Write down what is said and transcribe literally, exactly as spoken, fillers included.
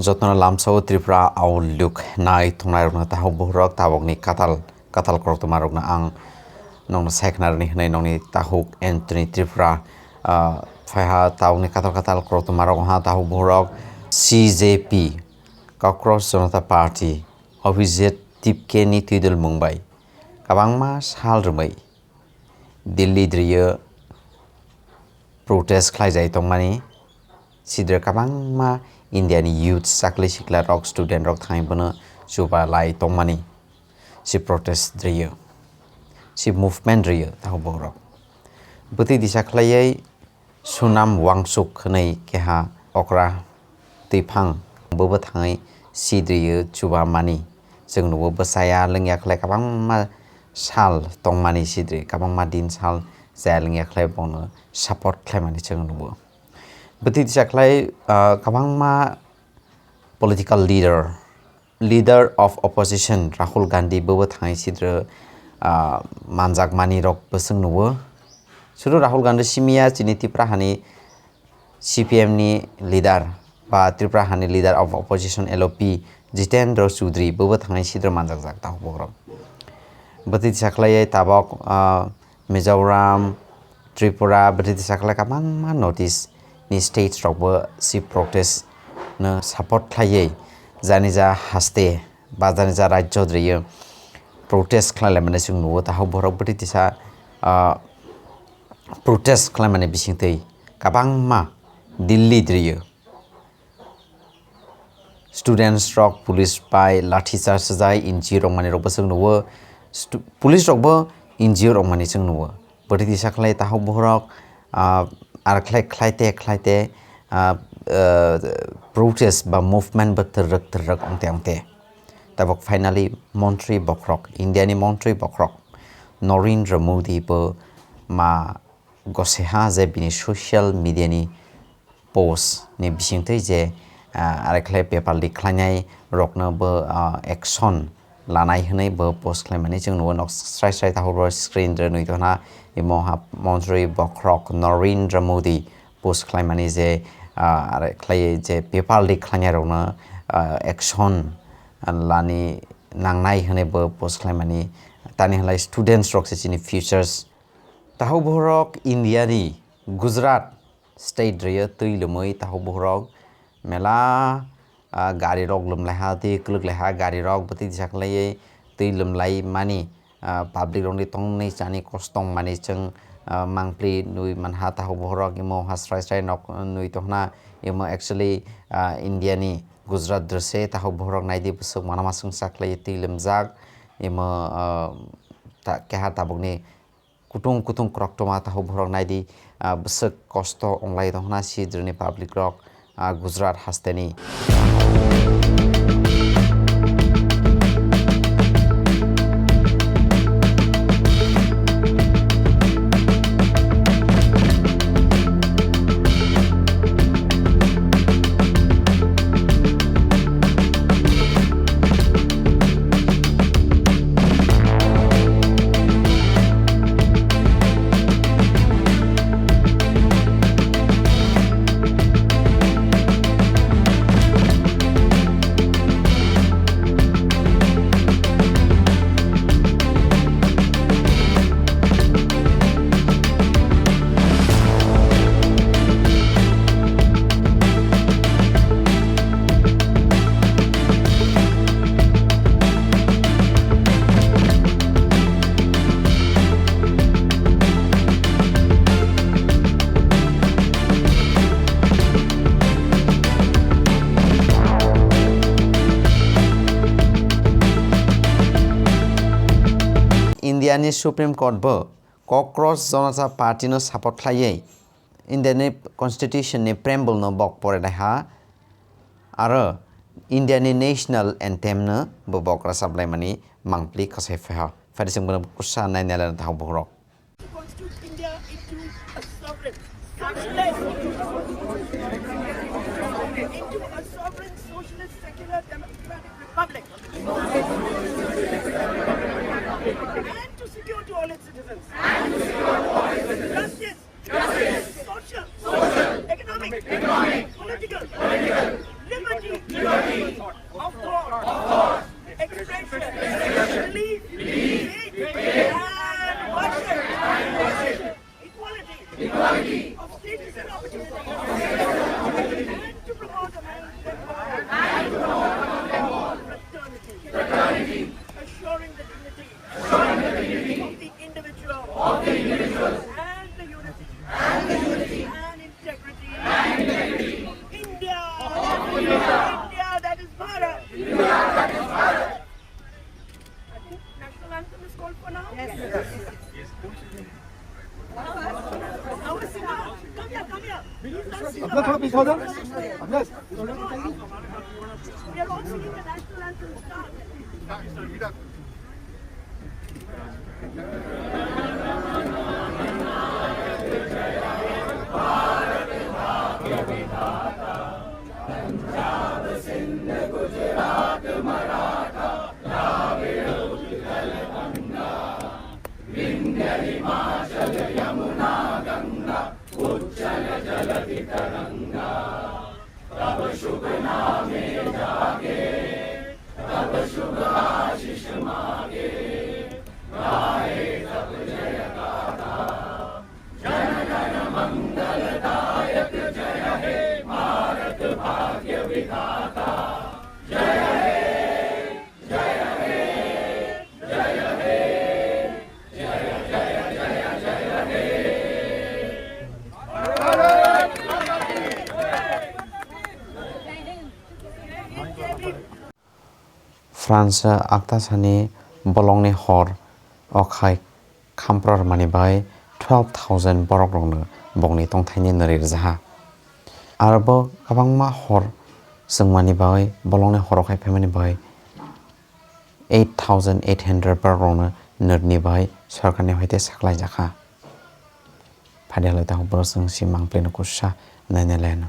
Jotono lamsao Tripura outlook nai tongnai rokno tahuk buhrok tabokni katal, katal koroktomarokno ang nokno saikna rwni hwnwi nokni tahuk Anthony Tripura, ah, phaiha tabokni katal katal koroktomarok ha tahuk buhrok C J P, Cockroach Janata Party, Abhijit Tipke ni twidul mung bai kwbangma sal rwmwi Delhi drio protest khlaijai tongmani, sidre kwbangma India ni youth chakli sikla rok, student rok thangwi bono chuba lai tongmani, si protest drio, si movement drio, tahu borok. Bwtwi disa khlaiwi Sunam Wangsuk hwnwi keha okra twiphang, bobo thangwi sidrio chuba mani. Chwng nugo bwsaya lwngya khlai kwbangma sal tongmani sidri, kwbangma din sal chaya lwngya khlai bono support khlaimani chwng nugo. Bwtwi tisa khlai, ah, kwbangma political leader, leader of opposition Rahul Gandhi bobo thangwi sidro, ah, manjakmani rok bwswk nugo. Sudu Rahul Gandhi simiya chini Tipra hani C P M ni leader ba Tripura hani leader of opposition L O P Jitendra Chaudhary bobo thangwi sidro manjakjak tahu borok. Bwtwi tisa khlaiwi tabok, ah, Mizoram, Tripura, bwtwi tisa khlai kwbangma North East ni states rokbo si protest no support khlaiwi janija haste ba janija rajyo drio protest khlai laimani chwng nugo. Tahu borok bwtwi tisa, ah, protest khlaimani bisingtwi kwbangma Delhi drio students rok police bai lathi charge sajai injure rok mani rok bwswk nugo. Stu-, police rok bo injure rok mani chwng nugo. Bwtwi tisa khlai tahu borok, ah, ar khlai khlai te khlai te, ah, ah, protest ba movement bo twrwk twrwk ongte ongte. Tabok finally montri bokhorok, India ni montri bokhorok Narendra Modi bo ma goseha je bini social media ni post ni bisingtwi je, ah, arekhle paper leak khlainai rokno bo, ah, action lanai hwnwi bo post khlaimani chwng nugo. Nok srai srai tahubro screen rwnwi tongna imo ha montri bokhorok Narendra Modi post khlaimani je, ah, arekhle je paper leak khlainai rokno, ah, action lani nangnai hwnwi bo post khlaimani. Tani hwnlai students rok se chini futures. Tahu borok India ni Gujarat state rwyo twi lwmwi tahu borok mela, ah, gari rok lwmlaiha twi kwlwklaiha gari rok bwtwi tisa khlaiwi twi lwmlai mani, ah, public rokni tongni chani kosto tongmani chwng, ah, mangpli nwi manha tahu borok imo ha srai srai nok nwi tongna imo actually, ah, India ni Gujarat drwse tahu borok naidi bwswk manama swngsa khlaiwi twi lwmjak imo, ah, ta-, keha tabukni kutung kutung koktwma tahu borok naidi, ah, bwswk kosto onglai tong hwna sidrwni public rok, ah, Gujarat hasteni. India ni Supreme Court bo Cockroach Janata Party no support khlaiwi India ni Constitution ni preamble no bok porinai ha aro India ni national anthem no bo bok rwchap laimani mangpli kwsai phaiha. Phaidi chwng bono kusa nai nai laina thang buhrok. To constitute India into a sovereign, socialist, into a sovereign, socialist, secular, democratic republic. And to secure to all its citizens justice, social, economic, political, liberty, France aktasani bolongni hor o khai khamprarmani bai twelve thousand borokrokno bongni tongthaini nari rwjaha. Arbo kwbangma hor chwngmani bai bolongni hor o khai phaimani bai eight thousand eight hundred borokrokno nirni bai sorkarni hoite saklaijakha. Phaidi halai takhuk borok chwng si mangpli no kusa nainai lai no.